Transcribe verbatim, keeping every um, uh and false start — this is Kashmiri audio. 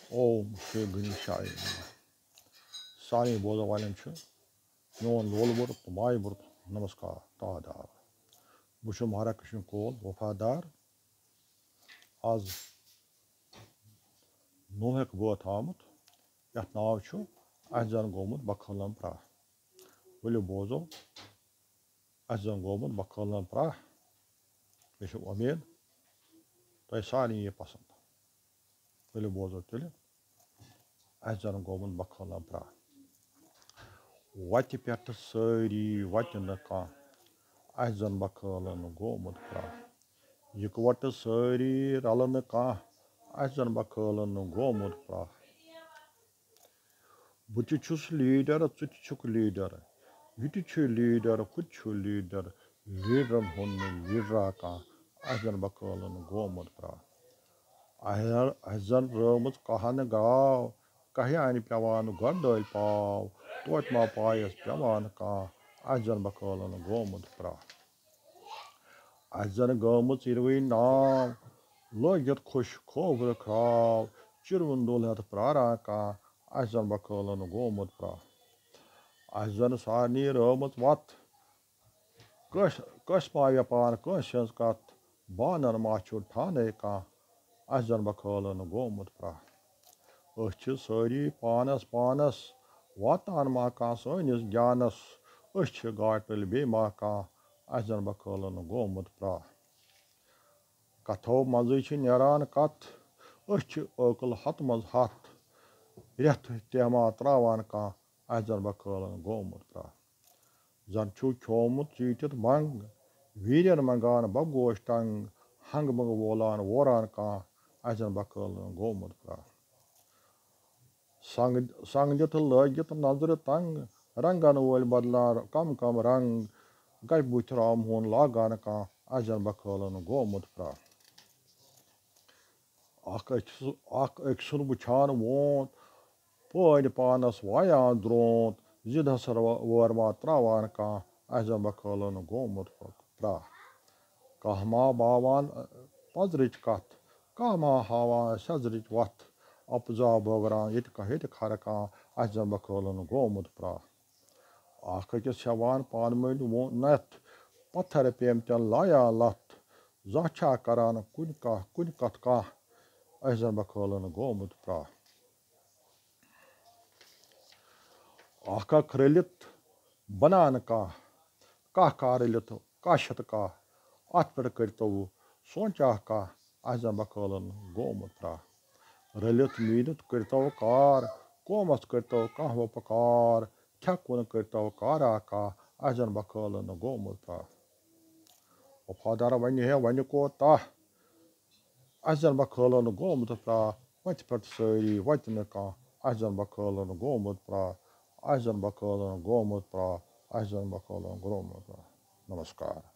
اوم شری گنیشایہ نمہ۔ سارے بوزن والٮ۪ن چھُ میون لولہٕ بوٚڑ تہٕ مایہِ بوٚڑ نمسکار، تہٕ آداب۔ بہٕ چھُس مہارا کرشن کول وفادار۔ آز نوہُک بٲتھ آمُت، یَتھ ناو چھُ اَسہِ زَن گوٚمُت بخٲلن پرٛاہ۔ ؤلِو بوزو، اَسہِ زَن گوٚمُت بخٲلن پرٛاہ۔ مےٚ چھِ وۄمید تۄہہِ سارنٕے یہِ پسنٛد۔ ؤلِو بوزو تیٚلہِ، اَسہِ زَن گوٚمُت بخٲلن پرٛاہ۔ وَتہِ پٮ۪ٹھ سٲری وَتہِ نہٕ کانٛہہ، اَسہِ زَن بخٲلن گوٚمُت پرٛاہ۔ یِکوَٹہٕ سٲری رَلہٕ نہٕ کانٛہہ، اَسہِ زَن بخٲلن گوٚمُت پرٛاہ۔ بہٕ تہِ چھُس لیٖڈر، ژٕ تہِ چھُکھ لیٖڈر، یہِ تہِ چھُ لیٖڈر، ہُہ تہِ چھُ لیٖڈر، لیٖڈرن ہُنٛد نہٕ لیٖڈرا کانٛہہ، اَسہِ زَن بخٲلن گوٚمُت پرٛاہ۔ اَسہِ زَن، اَسہِ زَن رٲومٕژ کہنہٕ گاو، کہہِ اَنہِ پٮ۪وان گۄڈٕ ڈٲلۍ پاو، توتہِ ما پایَس پٮ۪وان کانٛہہ، اَسہِ زَن بخٲلن گوٚمُت پرٛاہ۔ اَسہِ زَن گٲمٕژ یِروٕنۍ ناو، لٲگِتھ خۄش کھوورٕ کھراو، چِروُن دُل ہٮ۪تھ پرٛاران کانٛہہ، اَسہِ زَن بخٲلن گوٚمُت پرٛاہ۔ اَسہِ زَن سارنٕے رٲومٕژ وَتھ، کٲنٛسہِ، کٲنٛسہِ ما ویپار کٲنٛسہِ ہٕنٛز کَتھ، بانَن ما چھُ ٹھانَے کانٛہہ، اَسہِ زَن بخٲلن گوٚمُت پرٛاہ۔ أسۍ چھِ سٲری پانَس پانَس، واتان ما کانٛہہ سٲنِس گیانَس، أسۍ چھِ گاٹٕلۍ بیٚیہِ ما کانٛہہ، اَسہِ زَن بخٲلن گوٚمُت پرٛاہ۔ کَتھو منٛزٕے چھِ نیران کَتھ، أسۍ چھِ عٲقٕل ہَتہٕ منٛز ہَتھ، رٮ۪تھ تہِ ما ترٛاوان کانٛہہ، اَسہِ زَن بخٲلن گوٚمُت پرٛاہ۔ زَن چھُو کھیومُت ژیٖٹِتھ بنٛگ، ویٖرٮ۪ن منٛگان بگوش ٹنٛگ، ہنٛگہٕ منٛگہٕ وولان ووران کانٛہہ، اَسہِ زَن بخٲلن گوٚمُت پرٛاہ۔ سنگ، سنگ دِتھ لٲگِتھ نظرِ تنگ، رنگن وٲلۍ بدلان کم کم رنگ، گژھِ بُتھِ رام ہوٗن لاگان کانٛہہ، اَسہِ زَن بخٲلن گوٚمُت پرٛاہ۔ اکھ أکۍ سُ-، اکھ أکۍ سُنٛد وٕچھان وونٛتھ، پٲرۍ پانس وایان درٛونٛتھ، زِدھس رو-، وٲر ما ترٛاوان کانٛہہ، اَسہِ زَن بخٲلن گوٚمُت پرٛاہ۔ کانٛہہ ما باوان پزرٕچ کتھ، کانٛہہ ما ہاوان سٮ۪زرٕچ وتھ، اپزا بٲگراوان ییٚتہِ کانٛہہ، ییٚتہِ کھرٕ کانٛہہ، اَسہِ زَن بخٲلن گوٚمُت پرٛاہ۔ اکھ أکِس ہٮ۪وان پانہٕ ؤنۍ وو-، نتھ، پتھر پیمتٮ۪ن لایان لتھ، زانٛہہ چھا کران کُنہِ کانٛہہ، کُنہِ کتھ کانٛہہ، اَسہِ زَن بخٲلن گوٚمُت پرٛاہ۔ اکھ اکھ رٔلِتھ بنان کانٛہہ، کانٛہہ کانٛہہ رٔلِتھ کانٛہہ شتہٕ کانٛہہ، اتھ پٮ۪ٹھ کٔرۍتو سونٛچا کانٛہہ، اَسہِ زَن بخٲلن گوٚمُت پرٛاہ۔ رٔلِتھ میٖلِتھ کٔرۍتو کار، قومس کٔرۍتو کانٛہہ وۄپہٕ کار، کھٮ۪کھ وُن کٔرۍتو کارا کانٛہہ، اَسہِ زَن بخٲلن گوٚمُت پرٛاہ۔ وفادار وَنہِ ہے وَنہِ کوتاہ، اَسہِ زَن بخٲلن گوٚمُت پرٛاہ، وَتہِ پٮ۪ٹھ سٲری وَتہِ نہٕ کانٛہہ، اَسہِ زَن بخٲلن گوٚمُت پرٛاہ، اَسہِ زَن بخٲلن گوٚمُت پرٛاہ، اَسہِ زَن بخٲلن گوٚمُت پرٛاہ۔ نمسکار۔